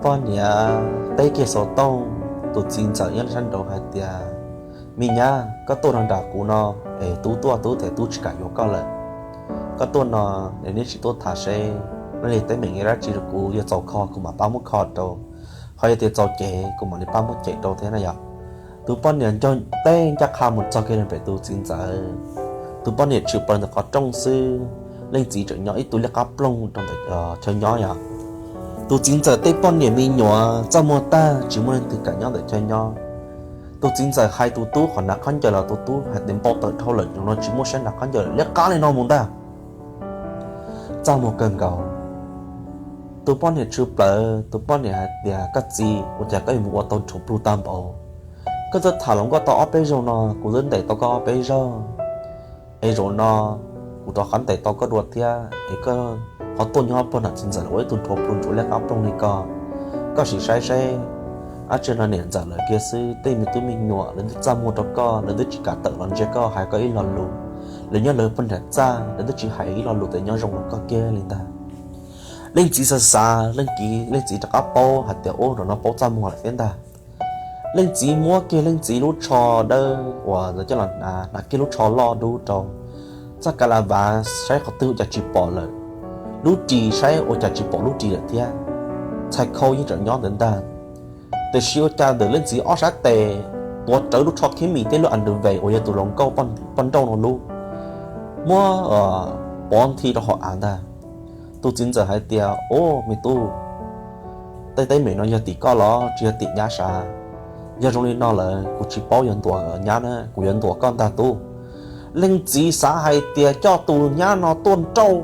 Poj niam teb kiag xov tooj, tus txiv ntxawm nyob sab nraud hais tias, me nyab, koj tuaj no nram kuv no es tub tuaj, tub them tub tsis kam yuav koj lawm. Koj tuaj no es neb tsis tuaj tham seb neb li teeb meem dab tsi rau kuv, yog txaus kho kuv mam pab muab kho rau, ho yog tias txaus cem kuv mam li pab muab cem rau thiab na yom. Tus poj niam ncog teb ncaj qha mus txog kiag pem tus txiv ntxawm. Tus poj niam tshwm plaws ntawm qhov rooj xwb, leej txiv tseem nyob ib tug liab qab ploog rau ntawm chaw nyob yom. Tus txiv ntxawm tej poj niam me nyuam txaj muag tag tsis muaj leej twg kam nyob ntawm chaw nyob. Tus txiv ntxawm hais tus tub qhov hnav khaub ncaws los tus tub hais tias npau taws dhau lawm, zaum no tsis muaj siab hnav khaub ncaws lawm, liab qab li no mus ntag. Txaj muag kawg nkaus. Tus poj niam tshwm plaws, tus poj niam hais tias, koj txiv, ua cas koj yuav mus ua tau nrho plug tag npaum? Koj twb tham hluas nkauj tau ob peb zaug no, kuv twb ntes tau koj ob peb zaug. Es zaum no kuv rov qab ntes tau koj dua thiab es koj ho tuaj nyob puag nram txiv ntxawm ua ib tug nrho plug ntsuav liab qab ploog li ko. Koj sim saib seb, ab tsi no niam ntxawm lawv kiag xwb, tej me tub me nyuam lawv twb txaj muag rau koj, lawv twb tsis kam tawm los ntsia koj hais koj ib lo lus. Lawv nyob lawv puag nram txaj, lawv twb tsis hais ib lo lus tias nyob zoo rau koj kiag li ntag. Leej txiv xav xav, leej txiv rov qab paub hais tias ub, zaum no paub txaj muag lawm thiab ntag. Leej txiv muab kiag leej txiv lub tsho dawb uas coj los hnav, hnav kiag lub tsho loj dub rau, txoj ka la vas saib qhov twg ua cas tsis pom lawm, lub ris saib ua cas tsis pom lub ris lawm thiab. Txhais khau yeej tseem nyob ntawd ntag. Tiam sis ua cas ntawm leej txiv ob sab tes tuav rawv lub tsho khib mis thiab lub underwear uas yog tus hluas nkauj poj nrauj no lub, muab pov nthi rau hauv av ntag. Tus txiv ntxawm hais tias, ub, me tub, tej teeb meem no yog tim koj los tsis yog tim nyab sav? Yog zoo li no lawm kuv tsis paub yuav ntuas nyab na, kuv yuav ntuas koj ntag tub. Leej txiv xav hais tias coj tus nyab no tuaj nrauj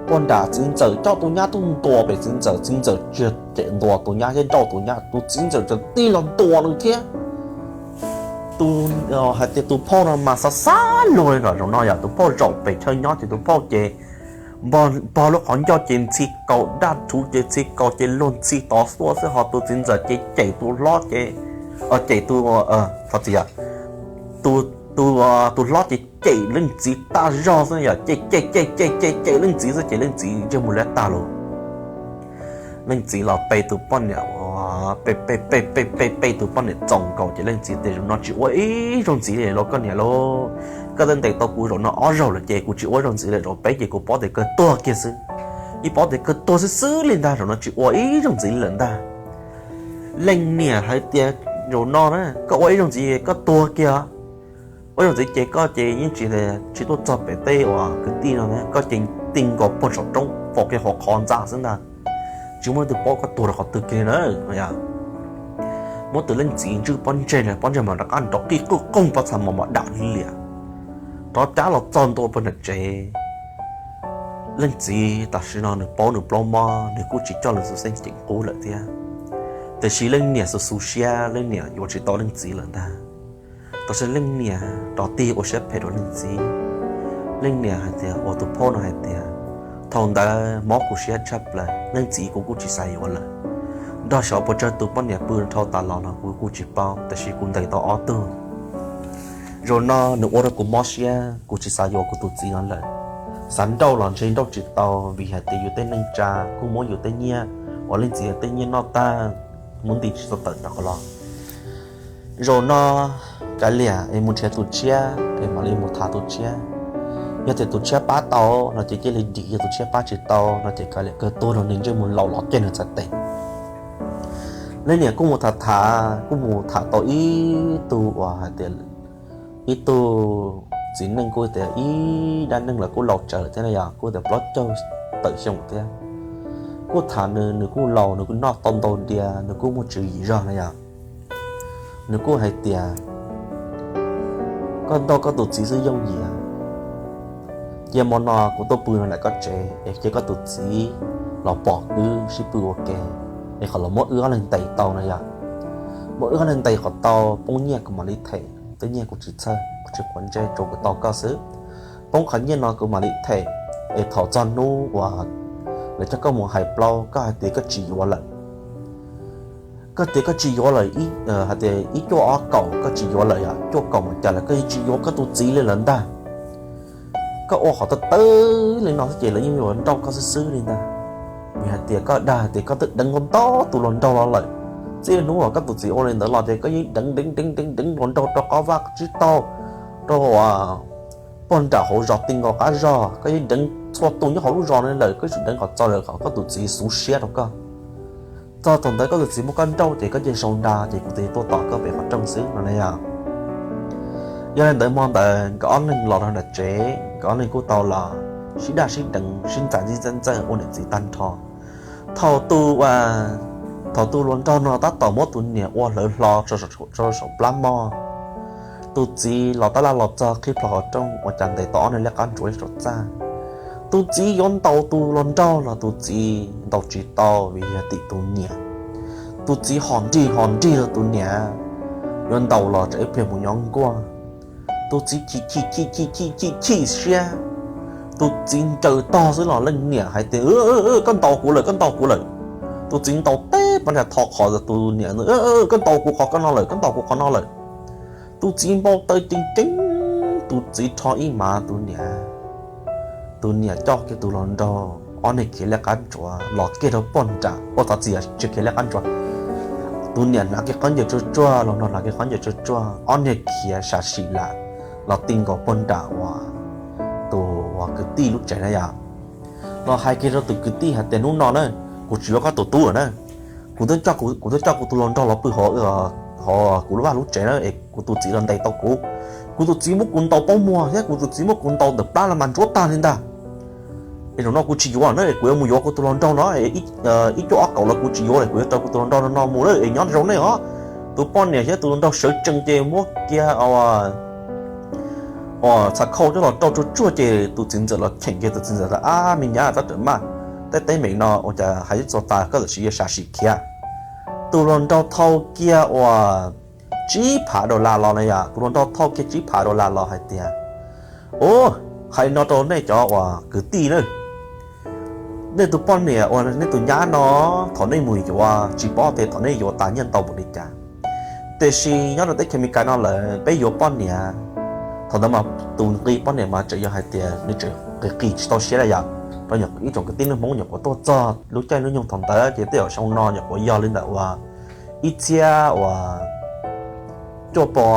puag nram txiv ntxawm, coj tus nyab tuaj ntuas pem txiv ntxawm, txiv ntxawm tsis cem ntuas tus nyab thiab nrauj tus nyab, tus txiv ntxawm txawm tig los ntuas nws thiab. Tus, hais tias tus phauj no mas xav xav luag li kom zaum no yog tus phauj zaum pem chaw nyob ces tus phauj ces npog lub qhov ncauj ces ntxhi kaus, daj rhuv ces ntxhi kaus, ces luag ntxhi tov xuav xwb, ho tus txiv ntxawm ces cem tus hlob ces, cem tus, thov txim, tus, tus hlob ces cem leej txiv tag zog xwb yom, cem cem cem cem cem cem leej txiv xwb ces leej txiv ntsej muag liab tag lawm. Leej txiv los pe tus poj niam, pe pe pe pe pe pe tus poj niam txaus nkaus ces leej txiv tias, Zaum no tsis ua ib zaug ntxiv li los koj niam lauj, koj twb ntes tau kuv zaum no ob zaug lawm ces kuv tsis ua ib zaug ntxiv lawm, zaum peb ces kuv paub tias kawg tuag kiag xwb, ib paub tias kawg tuag xwb xwb li ntag, zaum no tsis ua ib zaug ntxiv li lawm ntag. Leej niam hais tias, Zaum no na koj ua ib zaug ntxiv koj tuag kiag os. Ua ib zaug ntxiv ces koj ces yeej tsis, tsis tuaj txog pem tej uas kwv tij no, koj ces ti nkaus puag saum roob faus kiag hauv qhov ntxa xwb ntag, tsis muaj leej twg paub koj tuag rau qhov twg kiag na. Muab tus leej txiv ntswj pob ntseg, pob ntseg mas rov qab nrov qij qwj qoog, pob txha mos mos dam li liam, rov cab los txog ntua puag nram tsev. Leej txiv tam sim no nws paub nws plaub mob, nws kuj tsis coj lus xu xeeb ceem qub lawm thiab, tiam sis leej niam xu xu siab, leej niam yuav tsis tau leej txiv lawm ntag. Tam sim leej niam rov tig ua siab phem rau leej txiv. Leej niam hais tias, ua tus phauj no hais tias, Thaum ntawd mob kuv siab tshaj plaws, leej txiv kuv kuj tsis xav yuav lawm. Nrog xyov puas tsawg tus poj niam pw dhau tas los no kuv kuj tsis paub, tiam sis kuv ntes tau ob tug. Zaum no nws ua rau kuv mob siab, kuv tsis xav yuav kuv tus txiv no lawm. Xav nrauj los ntshe nrauj tsis tau, vim hais tias yus tej neej tsa kuj muab yus tej nyiaj uas leej txiv tej nyiaj noj tag, muab nti tsis tau tawm ntawm qhov los. Zaum no kav liam es mus nrhiav tus tshiab es mam li mus tham tus tshiab. Yog tias tus tshiab pab tau no ces cia li dim, yog tus tshiab pab tsis tau no ces kav liam kawg tuag rau nws ntsej muag laus los ceg nws txhais tes. Leej niam kuj mus tham tham, kuj mus tham tau ib tug uas hais tias ib tug txiv neej kuj tias ib dab neeg lawm kuj laus tsawv thiab na yog kuj tias plaub caug tawm xyoo thiab. Kuj tham nws, nws kuj laus, nws kuj noj tau ntau dias, nws kuj muaj tswv yim zog na yog. Nws kuj hais tias, Koj ntaus koj tus txiv xwb yooj yim. Cia hmo no kuv tuaj pw no ntawm koj tsev es cia koj tus txiv los pom wb sib pw ua ke, es qhov los muab wb ob leeg ntes tau no yog, muab wb ob leeg ntes qhov tau, poob nyiaj kuv mam li them, tej nyiaj kuv tsis txhawj, kuv tsis quav ntsej, tsuas kuv tau koj xwb. Poob qhov nyiaj no kuv mam li them, es thaum txog hnub uas lawv coj koj mus hais plaub, koj hais tias koj tsis yuav lawm. Koj tias koj tsis yuav lawm, hais tias ib cuaj ob kaum koj tsis yuav lawm, yog cuaj kaum mus cas lawm koj yeej tsis yuav koj tus txiv li lawm ntag. Koj ua qhov tawv tawv li no xwb ces lawv yeej yuav nrauj koj xwb xwb li ntag. Vim hais tias koj dag hais tias koj twb deev ntau tus hluas nraug los lawm. Txij hnub uas koj tus txiv ua li ntawd los ces koj yeej deev deev deev deev deev hluas nraug rau qab vaj tsib taug, rau pog nram hauv zos ti nkaus qab zog, koj yeej deev txhua tus nyob hauv lub zos no lawm, koj tsis deev kom txog lawm kom koj tus txiv xub siab rau koj. Txog thaum ntawd koj tus txiv muab koj nrauj ces koj cia li sau nra ces kuv thiaj tuaj tos koj pem qhov rooj xwb no na yog. Yog li ntawd hmo ntawd nkawd ob leeg los rau nram tsev, nkawd ob leeg kuj tau los sib daj sib deev sib ntxais ntxij ntxawj ntxawj ua niam txiv tag nrho. Thaum tus, thaum tus hluas nraug no tab tom muab tus niam ua hlawv hlo rau saum plab mog, tus txiv los tab laj los txog qhib plho qhov rooj ua cas ntes tau ob niag liab qab ntsuav saum txaj. Tus txiv yuav ntaus tus hluas nraug los tus txiv ntaus tsis tau vim yog tim tus niam. Tus txiv hom nrig hom nrig los tus niam yuav ntaus los tsam ib pliag mus nyob nkuaj. Tus txiv chim chim chim chim chim chim chim siab, tus txiv ncaws tog xwb los leej niam hais tias, Koj ntaus kuv lawm, koj ntaus kuv lawm. Tus txiv ntaus teb pov nram tho qhov tus niam, Koj ntaus kuv qhov ko no lawm, koj ntaus kuv qhov no lawm. Tus txiv npau taws ceev ceev, tus txiv rho ib mav tus niam. Tus niam coj kiag tus hluas nraug, ob niag khiav liab qab ntsuav los kiag rau pog nram, ua txov txiv tsis khiav liab qab ntsuav. Tus niam hnav kiag khaub ncaws tsuag tsuag, hluas nraug hnav kiag khaub ncaws tsuag tsuag, ob niag khiav sam sim lam los ti nkaus pog nram uas tus uas kwv tij lub tsev na yom. Los hais kiag rau tus kwv tij hais tias, Hnub no na, kuv tsis yuav koj tus tub lawm na. Kuv twb, kuv twb coj kuv tus hluas nraug los pw hauv kuv lub vaj lub tsev na es kuv tus txiv los ntes tau kuv. Kuv tus txiv muab kuv ntaus pob muag thiab kuv tus txiv muab kuv ntaus ntawm plab los mas ntsuab tag li ntag. Es zaum no kuv tsis yuav na, kuv yuav mus yuav kuv tus hluas nraug no, ib cuaj ob kaum los kuv tsis yuav li, kuv yuav raws kuv tus hluas nraug no mus lawm es nyob zoo nej os. Tus poj niam thiab tus hluas nraug sawv tsees ces muab kiag txhav khau coj los rau tsuag tsuag ces tus txiv ntxawm los cheem kiag, tus txiv ntxawm tias, Ab me nyab, tab rawm maj, tej teeb meem no ua cas hais txog tas koj txawm sis yuav sam sim khiav. Tus hluas nraug thau kiag uas tsib phav dollar los na yom, tus hluas nraug thau kiag tsib phav dollar los hais tias, Ub, hais li no rau nej cov uas kwv tij na, Nej tus poj niam uas nej tus nyab no, thaum nej mus yuav tsis paub tias thaum nej yuav tas nyiaj ntau npaum li cas. Tiam sis nyob rau teb chaws Amelikas no lawm peb yuav poj niam, thaum ntawd mas tus nqi poj niam mas tseem yog hais tias nws tseem qis qis tsis tau siab li yom. Rau ib tsoom kwv tij neej Hmoob nyuam qhuav tuaj txog lub caij lub nyoog thaum ntawd ces twb yog xyoo no nyuam qhuav yog li ntawm uas ib txhiab uas cuaj pua,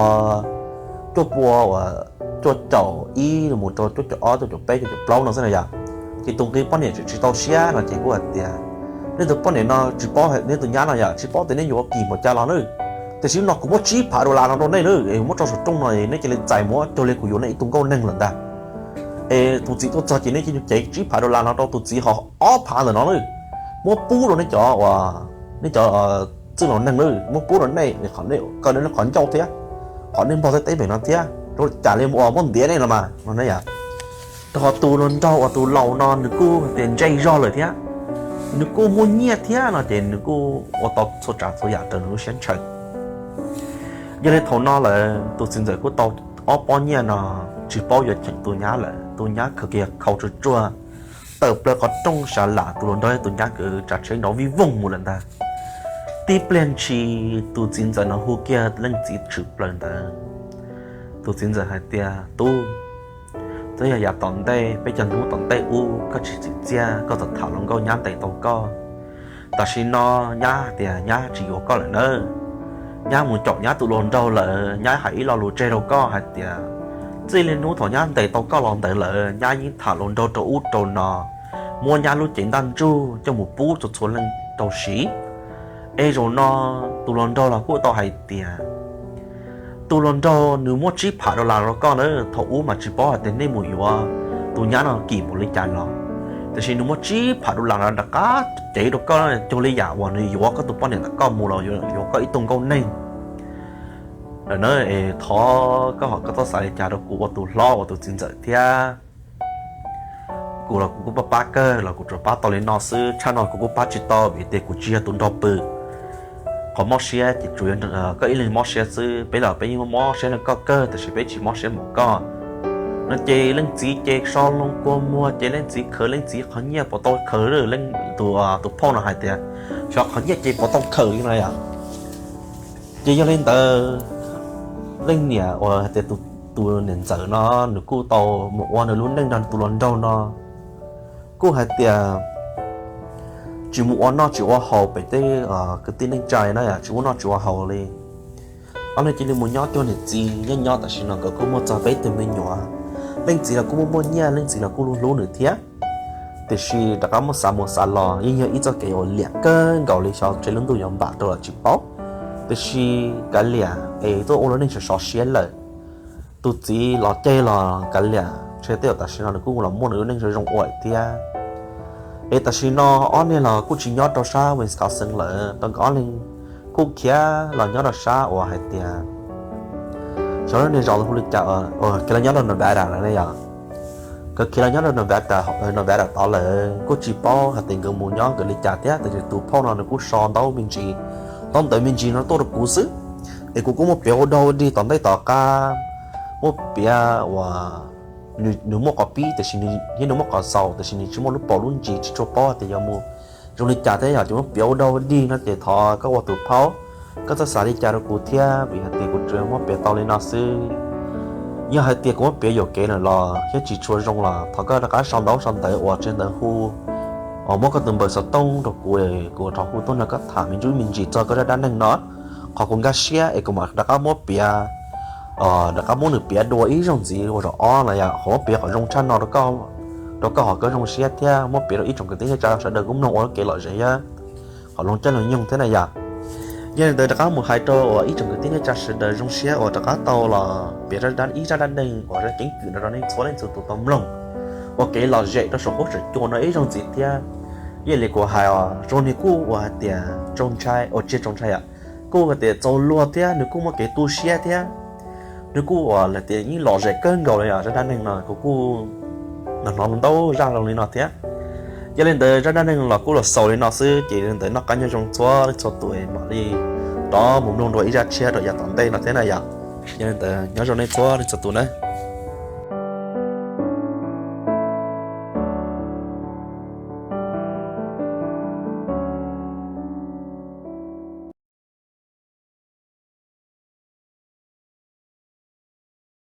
cuaj pua uas cuaj caum ib mus rau cuaj caum ob, cuaj caum peb, cuaj caum plaub no xwb na yom. Ces tus nqi poj niam tseem tsis tau siab no ces kuj hais tias, nej tus poj niam no tsis paub, nej tus nyab no yom, tsis paub tias nej yuav ua kis npaum cas los na, tiam sis no kuv muab tsib phav dollar no rau nej na, muab tso saum rooj no nej cia li txais mus ua cuag li kuv yuav nej ib tug nkauj neeg lawm ntag. Es tus txiv tuaj txog ces nej cia li cev tsib phav dollar no rau tus txiv ho ob phav ntawm no na, muab pub rau nej cov uas, nej cov txwj laus neeg na, muab pub rau nej, qhov nej, qhov ncauj thiab, qhov nej npog teb teb pem no thiab, rau cas li mus ua muab ntiav nej no mas no ne yom. Rau qhov tus hluas nraug uas tus laus no nws kuj tias ntse zog lawm thiab, nws kuj muaj nyiaj thiab no ces nws kuj ua tau txhua tsav txhua yam raws nws lub siab ntshaw. Yog li thaum no lawm tus txiv ntxawm kuj tau ob pob nyiaj no, tsis paub yuav cheem tus nyab lawm, tus nyab khaws kiag khau tsuag tsuag tawm plaws qhov rooj sav lam, tus hluas nraug tus nyab kwv tsav tsheb nrov vij voog mus lawm ntag. Tib pliag ntshis tus txiv ntxawm no hu kiag leej txiv tshwm plaws ntawd. Tus txiv ntxawm hais tias, tub, twb yog yav tom ntej peb cov hnub tom ntej ub koj tsis txim txiaj koj txawm tham hluas nkauj nyab ntes tau koj. Tam sim no nyab hais tias nyab tsis yuav koj lawm nawb. Nyab mus caum nyab tus hluas nraug lawm, nyab hais ib lo lus tseg rau koj hais tias txij li hnub thaum nyab ntes tau koj los ntawd lawm nyab yeej tham hluas nraug rau ub rau no, muab nyab lub cev ntaj ntsug coj mus pub txhua txhua leej rau siv. Es zaum no tus hluas nraug los kuj tau hais tias tus hluas nraug nws muab tsib phav dollar rau koj na, thaum ub mas tsis paub hais tias nej mus yuav tus nyab no kim npaum li cas los, tiam sis nws muab tsib phav dollar no rov qab cev rau koj cuag li yam uas nws yuav koj tus poj niam ntawm koj mus los yuav koj ib tug nkauj neeg lawm na. Es thov koj ho koj txhob xav li cas rau kuv ua tus hlob ua tus txiv ntxawm thiab. Kuv los kuv kuj pab pab kawg los kuv tsuas pab tau li no xwb, tshaj no kuv kuj pab tsis tau vim tias kuv tsis yog tus nrog pw. Qhov mob siab ces tsuas yog koj ib leeg mob siab xwb, peb los peb yeej mob siab rau koj kawg tab sis peb tsis mob siab npaum koj. No ces leej txiv ces so loo kua muag ces leej txiv khaws leej txiv qhov nyiaj puas tau khaws, tus, tus phauj no hais tias xyov qhov nyiaj ces puas tau khaws li no yom. Ces yog li ntawd leej niam uas hais tias tus niam ntxawm no nws kuj tau mus ua nws lub neej nrog tus hluas nraug no, kuj hais tias tsis mus ua noj tsis ua haus pem tej kwv tij neej tsa na, tsis ua noj tsis ua haus li. Ob leeg cia li mus nyob cuag niam txiv nyob nyob, tam sim no nkawd kuj muaj txog peb tug me nyuam. Leej txiv los kuj muaj muaj nyiaj, leej txiv los kuj hlub hlub nws thiab. Tiam sis rov qab muab xav mus xav los yeej yog ib txoj kev uas liam kawg nkaus li, xyov tsev lub ntuj yuav npam rau los tsis paub. Tiam sis kav liam es tuaj ua lub neej sov sov siab lawm. Tus txiv los ceg los kav liam, ntshe tej zaum tam sim no nws kuj los muaj nws lub neej zoo zoo ua thiab. Es tam sim no ob niag los kuj tsis nyob rau sab Wisconsin lawm, rau nkawd ob leeg kuj khiav los nyob rau sab uas hais tias xyov lub niag zos hu li cas, khiav los nyob rau Nevada lawm ne yom. Nkawd khiav los nyob rau Nevada, Nevada tod lawm kuj tsis paub hais tias nkawd mus nyob nkawd li cas thiab, tiam sis tus phauj no nws kuj so ntaub me ntsis, ntaub ntawv me ntsis no tuaj rau kuv xwb. Es kuv kuj muab piav ua dog ua dig tom ntej tom qab, muab piav uas nws muaj qhov pib tiam sis nws, thiab nws muaj qhov xaus tiam sis nws tsis muaj lub paus lub ntsis, tsis tshua paub tias yuav mus zoo li cas thiab yom, ces muab piav ua dog ua dig no ces thov koj ua tus phauj, koj txhob xav li cas rau kuv thiab, vim hais tias kuv tsuas muab piav tau li no xwb. Yog hais tias kuv muab piav yuam kev lawm los thiab tsis tshua zoo los thov koj rov qab sau ntaub sau ntawv uas tsev ntawv hu, uas muab koj tus npawb xov tooj rau kuv, kuv rov hu tuaj nrog koj tham me ntsis me ntsis txog koj zaj dab neeg no. Qhov kuv nkag siab es kuv mam rov qab muab piav, rov qab muab nws piav dua ib zaug ntxiv ua zaum ob no yom, qhov muab piav kom zoo tshaj no rau koj, ho koj zoo siab thiab muab piav rau ib tsoom kwv tij neej tsa sawv daws kuj mloog ua kev lom zem thiab, qhov loo caij loo nyoog thiab na yom. Yog li ntawd rov qab mus hais rau uas ib tsoom kwv tij neej tsa sawv daws zoo siab uas rov qab tau los piav ib zaj dab neeg uas zaj keeb kwm no rau nej txhua leej txhua tus tau mloog ua kev lom zem rau saum huab saum cua no ib zaug ntxiv thiab. Yog li kuv hais os, zoo li kuj uas hais tias tsaug ntshai, uas tsis tsaug ntshai yom, kuj hais tias txaus luag thiab nws kuj muaj kev tu siab thiab. Nws kuj uas hais tias yeej lom zem kawg nkaus li os, zaj dab neeg no kuv kuj hnov hnov ntau zaj zoo li no thiab. Yog li ntawd zaj dab neeg los kuj los xaus li no xwb, ces li ntawd noj qab nyob zoo txhua leej txhua tus, mam li rov mus mloog dua ib zaj tshiab rau yav tom ntej no thiab na yom. Yog li ntawd nyob zoo nej txhua leej txhua tus na.